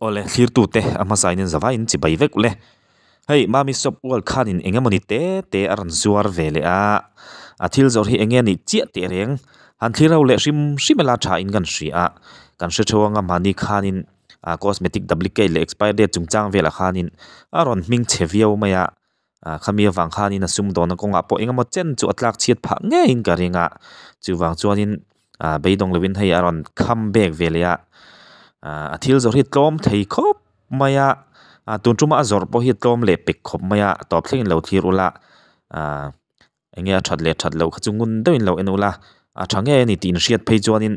Awle, thlirtute a hmasa in in zavaiin chibai vek ule. Hei, Mami Shop World khanin eng emawni te te a rawn zuar ve leh a, a thil zawrh hi eng nge nih chiah teh reng. Han thlir ho leh hrim hrim ila tha in kan hria a, kan hre theuh anga mahni khanin ah cosmetic duplicate leh expiry date chungchang velah khanin a rawn hming chhe viau mai a, ah khami avang khanin a sumdawnna kawngah pawh eng emaw chen chu a tlak chhiat phah ngeiin ka ring a, chuvang chuanin ah beidawng lovin hei a rawn kham bek ve leh a, ah a thil zawrh hi tlawm thei khawp mai a, ah tun tuma a zawrh pawh hi tlawm leh pek khawp mai a, tawp thlengin lo thlir ula ah eng nge a that leh that loh kha chu ngun deuhin lo en ula a tha ngei a ni tih in hriat phei chuanin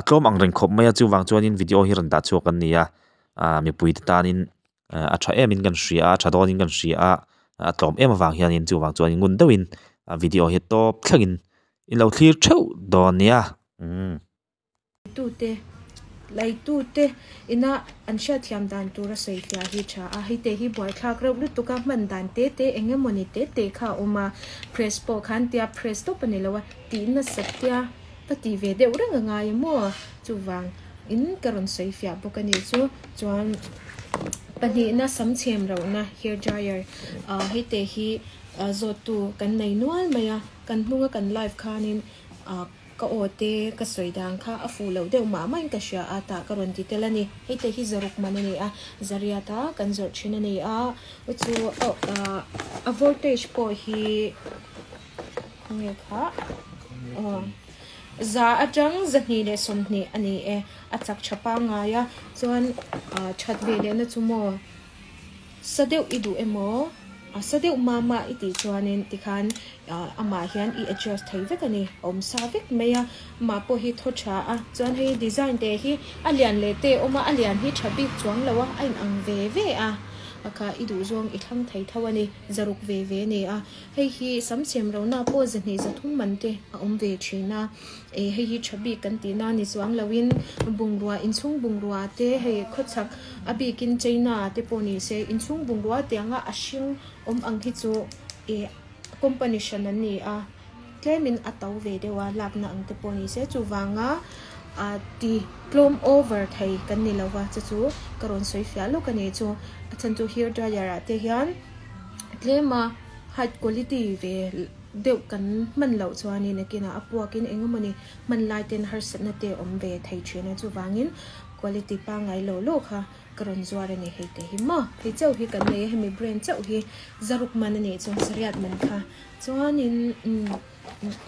a tlawm ang reng khawp mai a chuvang chuanin video hi rawn dah chhuak an ni a ah mipui te tanin a tha em in kan hria a tha dawn in kan hria a a tlawm em avang hianin chuvang chuan ngun deuhin a video hi tawp thlengin in lo thlir theuh dawn nia umm. Tute Laitute ina an hriatthiam dan tura sawi fiah hi tha a, hei te hi buaithlak reuh lutuk a, hman dan te te eng emawni te te kha a awm a, press pawh khan tia press tawp a ni lo a, tih nasat tia ka ti ve deuh reng a ngai a maw chuvang in ka rawn sawi fiah bawk a ni chu chuan pahnihna sam chhem lohna hair dryer ah hei te hi zawt tu kan nei nual mai a, kan hnunga kan live khanin ah. Ka aw te ka sawi dan kha a fuh loh deuh mah mahin ka hria a, tah ka rawn ti tel a ni. Hei te hi zaruk man a ni a, zariat a kan zawrh thin a ni a, chu a voltage pawh hi khawnge kha aw za atang 220 a ni e, a chak tha pangngai a, chuan that ve lehna chu maw. Sa deuh i duh emaw? A sa deuh mah mah i tih chuanin tikhan amah hian i adjust thei vek a ni, a awm sa vek mai a, amah pawh hi thaw tha a, chuan hei design te hi a lian leh te a awm a, a lian hi tha bik chuang lo a, a inang ve ve a, kha i duh zawng i thlang thei tho a ni, zaruk ve ve a ni a, hei hi sam chhem lohna pawh 200 300 man te a awm ve thin a. Eh hei hi tha bik kan tih na ni chuang loin bungrua inchhung bungrua te hei khawchhak a bikin China te pawh ni se inchhung bungrua tianga a hring awm ang hi chu eh company hran an ni a tlemin a to ve deuh a lakna ang te pawh ni se chuvanga ah ti tlawm over thei kan ni lova chu chu ka rawn sawi fiah lawk a ni chu a chhan chu hair dryer ah te hian tlema high quality ve. Deuh kan hman loh chuanin nakinah a puakin eng emawni hman lai ten harsatna te awm ve thei thin a, chuvangin quality pangngai lo lo kha ka rawn zuar a ni hei te hi maw. Hei chauh hi kan nei a, hemi brand chauh hi zaruk man a nih chuan sariat man kha chuanin umm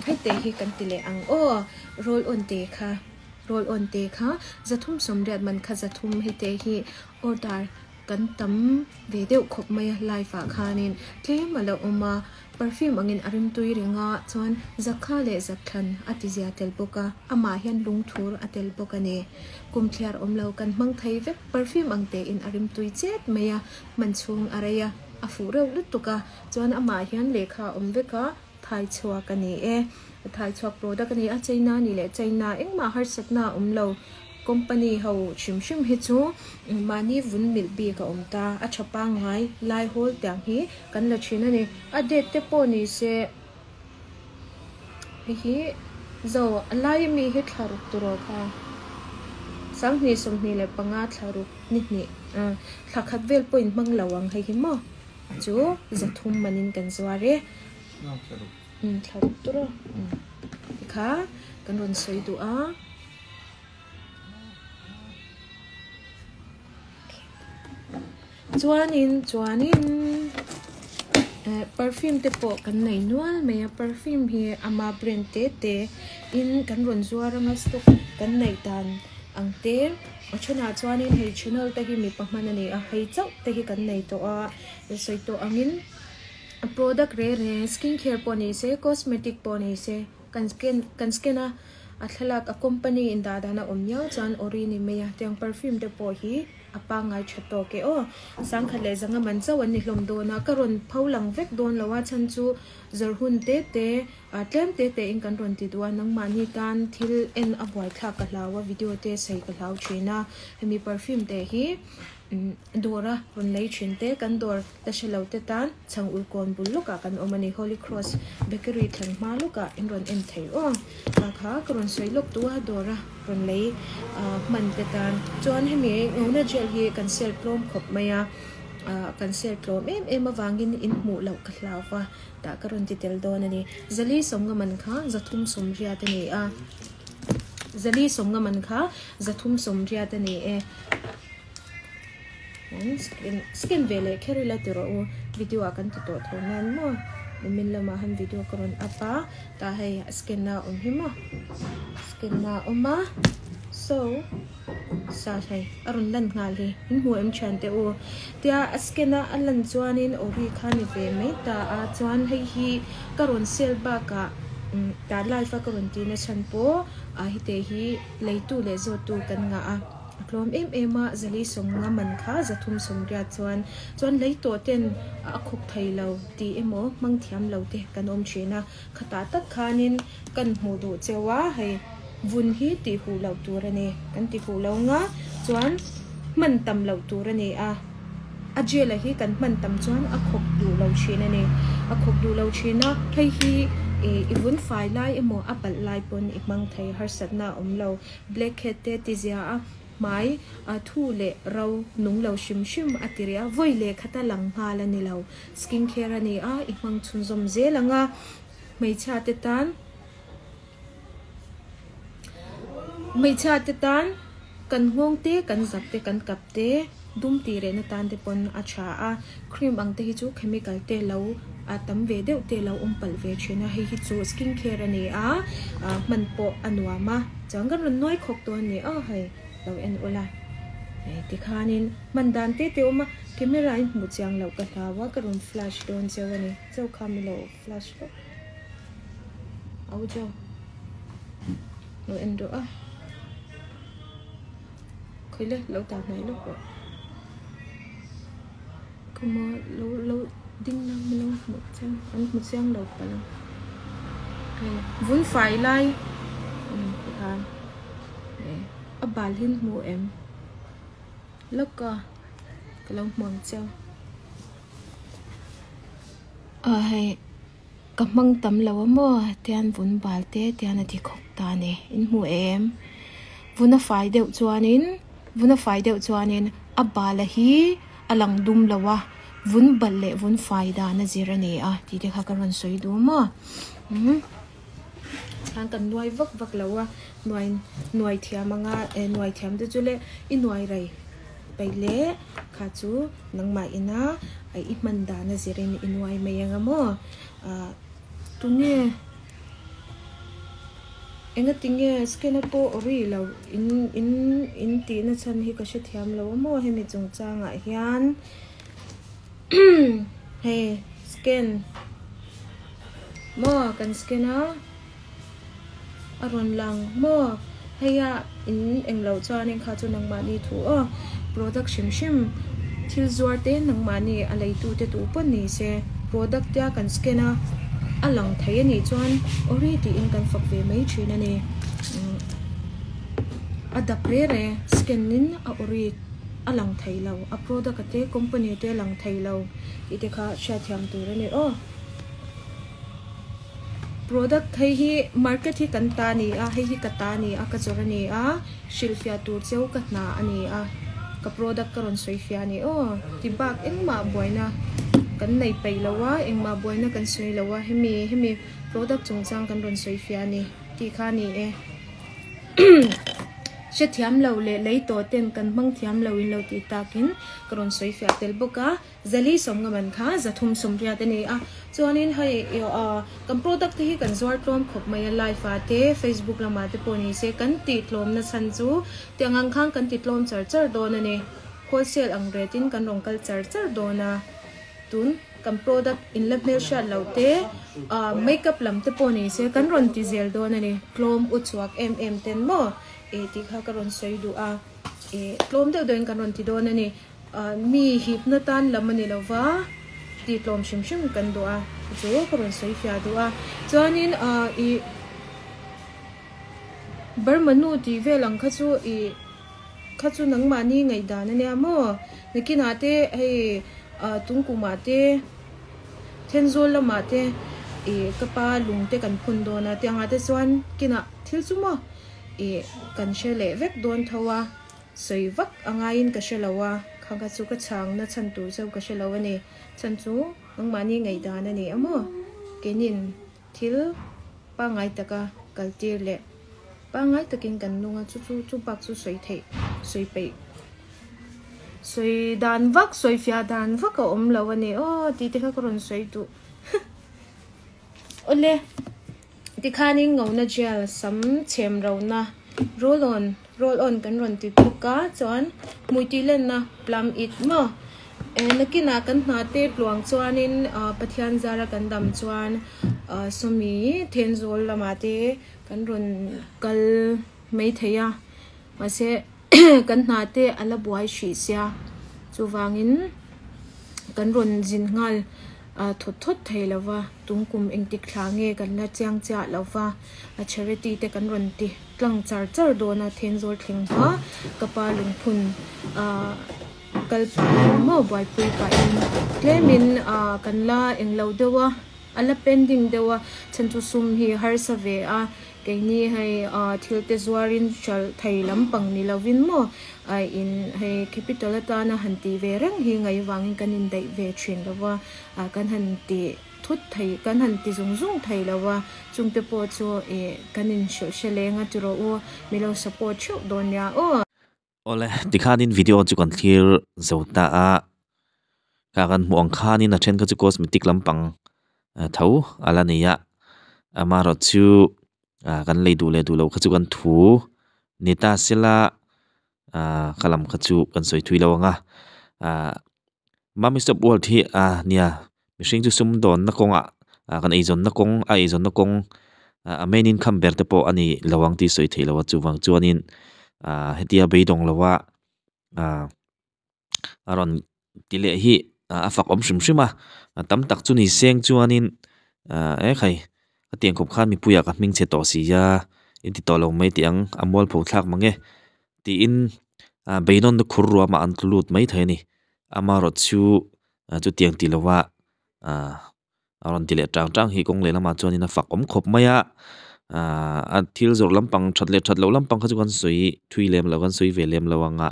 hei te hi kan ti leh ang aw roll on te kha roll on te kha 380 man kha 300 hei te hi order kan tam ve deuh khawp mai a live ah khanin tlem a la awm a. Perfume angin a rimtui reng a, chuan zakha leh zakthlan a ti zia tel bawk a, amah hian lungthur a tel bawk a ni. Kum thliar awm lo kan hmang thei vek, perfume ang tein a rimtui chet mai a, hman chhung a rei a, a fuh reuh lutuk a, chuan amah hian lehkha a awm vek a, thai chhuak a ni e. Thai chhuak product a ni a, China ni leh China engmah harsatna a awm lo. Company ho hrim hrim hi chu mahni vun milh bik a awm ta, a tha pangngai lai hawl tiang hi kan la thin a ni. A date te pawh ni se hei hi zo a lai ami hi thla ruk tur aw kha 2025 thla ruk ni hnih thla khat vel pawh in hmang lo ang hei hi maw chu 300 manin kan zuar e. Thla ruk tur aw tikha kan rawn sawi duh a. Chuanin chuanin eh perfume te pawh kan nei nual mai a perfume hi ama brand te te in kan rawn zuar anga stock kan neih dan ang te a thenah chuanin hei channel te hi mipa hman a ni a hei chauh te hi kan nei tawh a sawi tawh angin product reng reng skin care pawh ni se cosmetic pawh ni se kan scan kan scan a. A thlalak a company in dah dan a awm miau chuan ori ni mai a tiang perfume te pawh hi a pangngai tha tawk e aw. 1100 man chauh an ni hlawm dawn a ka rawn pho lang vek dawn lo a chhan chu zawrh hun te te ah tlem te te in kan rawn ti duh a nangmahni tan thil en a buaithlak ka hlau a video te sawi ka hlau thin a hemi perfume te hi. Dawra rawn lei thin te kan dawr la hre lo te tan chhang ul kawn bul lawkah kan awm a ni. Holy Cross Bakery thlan hma lawkah in rawn en thei aw. Kha kha ka rawn sawi lawk tu a dawra rawn lei hman te tan chuan hemi ngona gel hi kan sel tlawm khawp mai a, kan sel tlawm em em avangin in hmuh loh ka hlau va tah ka rawn ti tel dawn a ni. Zali sawmnga man kha zathum sawmriat a ni a, zali sawmnga man kha zathum sawmriat a ni e. Scan ve leh kher ila ti rawh u video ah kan ti tawh tho nan maw nimin lamah han video ka rawn up a tah hei a scan na a awm hi maw scan na a awm a so sa hei a rawn lan nghal hi in hmu em thian te u tia a scan a a lan chuanin ori kha ni ve mai ta a chuan hei hi ka rawn sel bakah tah live a ka rawn tih na chhan pawh a hite hi leitu leh zawttu kan ngah a. A tlawm em em a, zali sawmnga man kha zathum sawmriat chuan chuan lei tawh ten a khawp thei lo tih emaw hmang thiam lo te kan awm thin a, khatah tak khanin kan hmuh duh cheu a, hei vun hi tih huh loh tur a ni, kan ti huh lo nga chuan hman tam loh tur a ni a, a gel a hi kan hman tam chuan a khawp duh lo thin a ni, a khawp duh lo thin a, hei hi i vun fai lai emaw a palh lai pawn i hmang thei harsatna a awm lo. Blackhead te ti zia a, hmai a thu leh ro nung lo hrim hrim a ti rih a, vawi leh khata lang nghal a ni lo. Skin care a ni a, i hmang chhunzawm zel ang a, hmeichhia te tan hmeichhia te tan kan nghawng te, kan zak te, kan kap te dum tih rehna tan te pawn a tha a, cream ang te hi chu chemical te lo a tam ve deuh te lo awm palh ve thin a, hei hi chu skin care a ni a, hman pawh a nuam a, chuan kan rawn nuai khawk dawn a ni aw hei lo en ula hei tikhanin hman dan te te awm a, camera in hmuh chiang loh ka hlau a ka rawn flash dawn cheu a ni, chau kha mi lo flash hlawk au chau lo en rawh a. Khawile lo dah hnai lawk rawh. Khawma lo lo ding la min lo hmuh chiang an hmu chiang lo palh ang. Hei vun fai lai umm tikhan hei a bal hi an hmu em lawk a ka lo hmu ang chiang. Ah hei. Ka hmang tam lo a maw tian vun bal te tian a ti khawp ta a ni in hmu em vun a fai deuh chuanin vun a fai deuh chuanin a bal a hi a lang dum lo a vun bal leh vun fai dan a zir a ni a tih te kha ka rawn sawi duh a maw umm chuan kan nuai vak vak lo a nuai nuai thiam anga eh nuai thiam te chu le i nuai rei peih leh kha chu. Nangmah ina i hman dan a zirin i nuai mai anga maw? Ahh tunge enga tinge scan a pawh ri lo in in in tihna chhan hi ka hrethiam lo a maw hemi chungchangah hian hei scan maw kan scan a a rawn lang maw heia in englo chuanin kha chu nangmahni thu aw product hrim hrim thil zuar te nangmahni a leitu te tu pawn ni se product tia kan scan a a lang thei a nih chuan awri tiin kan fak ve mai thin a ni a dap re re scan in a awri a lang thei lo a product a te company te a lang thei lo tih te kha hriatthiam tur a ni aw. Product hei hi market hi kan ta a ni a hei hi ka ta a ni a ka zawrh a ni a hrilhfiah tur cheu ka hna a ni a ka product ka rawn sawi fiah a ni aw ti bak engmah buaina kan nei peih lo a engmah buaina kan sawi lo a hemi hemi product chungchang kan rawn sawi fiah a ni tih kha a ni e. Hrethiam lo leh lei tawh ten kan hmang thiam lo in lo tih takin ka rawn sawi fiah tel bawk a. Zali sawmnga man kha zathum sawmriat a ni a, chuanin hei kan product te hi kan zuar tlawm khawp mai a, live ah te facebook lamah te pawh ni se kan tih tlawm na chhan chu tiang ang khan kan ti tlawm char char dawn a ni, wholesale ang rate in kan rawn kal char char dawn a, tun kan product in la hmelhriat loh te makeup lam te pawh ni se kan rawn ti zel dawn a ni, tlawm uchuak em em ten maw tih kha ka rawn sawi duh a, tlawm deuh deuhin kan rawn ti dawn a ni. Mi hipna tan lam a ni lo va, tih tlawm hrim hrim kan duh a, chu ka rawn sawi fiah duh a. Chuanin ih Burma nu tih vel ang kha chu ih kha chu nangmahni ngaihdan ania maw nakinah te hei ah tungkumah te Thenzawl lamah te ih ka pa lung te kan phun dawn a tiangah te chuan kinah thil chu maw ih kan hre leh vek dawn tho a sawi vak a ngaiin ka hre lo a kha kha chu ka chhangna chhan tur cheu ka hre lo a ni chhan chu nangmahni ngaihdan a ni a maw keinin thil pangngai taka kal tir leh pangngai takin kan nung a chu chu chu bak chu sawi theih sawi peih. Sawi dan vak, sawi fiah dan vak a awm lo a ni aw tih te kha ka rawn sawi duh. Awle, tikhanin ngona gel sam chhem rona roll on, roll on kan rawn ti bawk a, chuan hmui tih lenna plum it maw? E nakinah kan hna te tluang chuanin Pathian zara kan dam chuan sawmi Thenzawl lamah te kan rawn kal maithei a, mahse. Kan hna te a la buai hrih sia chuvangin kan rawn zin nghal thawt thawt thei lo va tungkum engtik thla nge kan la chiang chiah lo va a charity te kan rawn ti tlang char char dawn a Thenzawl thleng hma ka pa lungphun ah kal pahin maw buaipui pahin tlemin ah kan la englo deuh a a la pending deuh a chhan chu sum hi harsa ve a. Keini hei thil te zuarin hralh thei lampang ni lovin maw in hei capital atana han tih ve reng hi ngaih vangin kan indaih ve thin lo va, kan han ti thut thei kan han ti zung zung thei lo va, chungte pawh chu ih kan inhrilh hre leng a ti rawh u, min lo support theuh dawn nia aw. Awle, tikhanin video chu kan thlir zo ta a, kha kan hmuh ang khanin a then kha chu cosmetic lampang tho a la nei a, amaherawh chu kan lei duh leh duh loh kha chu kan thu ni ta sela ah kha lam kha chu kan sawi thui lo ang a, ah mummy shop world hi ah nia mihring chu sumdawnna kawngah ah kan eizawnna kawng a eizawnna kawng ah a main income ber te pawh a ni lo ang tih sawi theih loh a chuvang chuanin ah hetia beidawng loa ah a rawn ti leh hi a fak awm hrim hrim a tam tak chu ni seng chuanin ah ekhai ka tiang khawp khan mipuiah ka hming chhe tawh si a in ti tawh lo mai tih ang a mualpho thlak mang e tiin ah beidawnna khur ruamah an tlu lut mai thei a ni amaherawh chu chutiang ti lova ah a rawn ti leh tang tang hi kawng lehlamah chuanin a fak awm khawp mai a ahh a thil zawrh lampang that leh that loh lampang kha chu kan sawi thui lem lo kan sawi ve lem lo ang a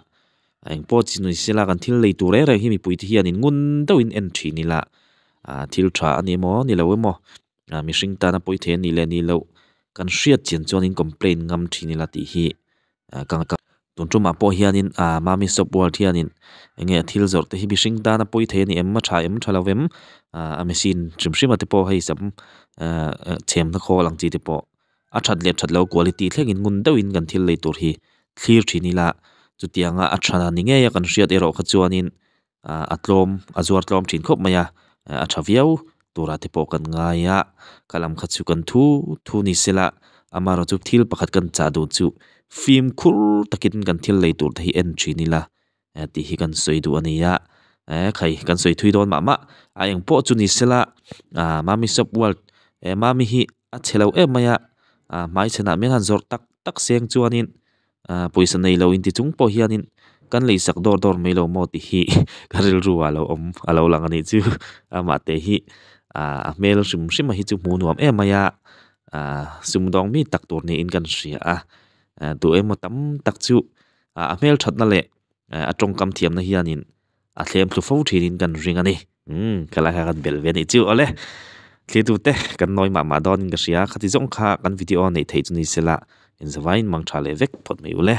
engpawh chi nui sela kan thil lei tur reng reng hi mipui te hianin ngun deuhin en thin ila ah thil tha a ni emaw ni lo emaw ah mihring tana pawi thei a nih leh nih loh kan hriat chian chuanin complaint ngam thin ila tih hi Ka tun tumah pawh hianin ah Mami Shop World hianin enge a thil zawrh te hi mihring tana pawi thei a ni em a tha em tha lo em ah a machine hrim hrim a te pawh hei sam ah chhemna khawl ang chi te pawh a that leh that lo quality thlengin ngun deuhin kan thil lei tur hi thlir thin ila chutianga a tha ni ngei a kan hriat erawh kha chuanin ah a tlawm a zuar tlawm thin khawp mai a a tha viau turah te pawh kan ngai a ka lam kha chu kan thu thu ni sela amaherawh chu thil pakhat kan chah duh chu fimkhur takin kan thil lei tur te hi en thin ila tih hi kan sawi duh a ni a eh khai kan sawi thui dawn mah mah a eng pawh chu ni sela ah mami shop world eh mami hi a chhe lo em mai a ah hmai chhanah mian han zawrh tak tak seng chuanin ah pawisa nei lo inti chung pawh hianin kan lei sak dawr dawr mai lo maw tih hi ka rilru ah lo awm a lo lang a nih chu amah te hi ah a hmel hrim hrim a hi chu hmuh nuam em mai a ah sumdawng mi tak tur niin kan hria a ah duh emaw tam tak chu ah a hmel thatna leh a tawngkam thiamna hianin a thlem thlu fo thinin kan ring a ni umm ka lai kha kan belh ve a nih chu awle thlir tute kan nawi mah mah dawnin ka hria khati zawng kha kan video neih theih chu ni sela inzavain mang tha leh vek phawt mai ule.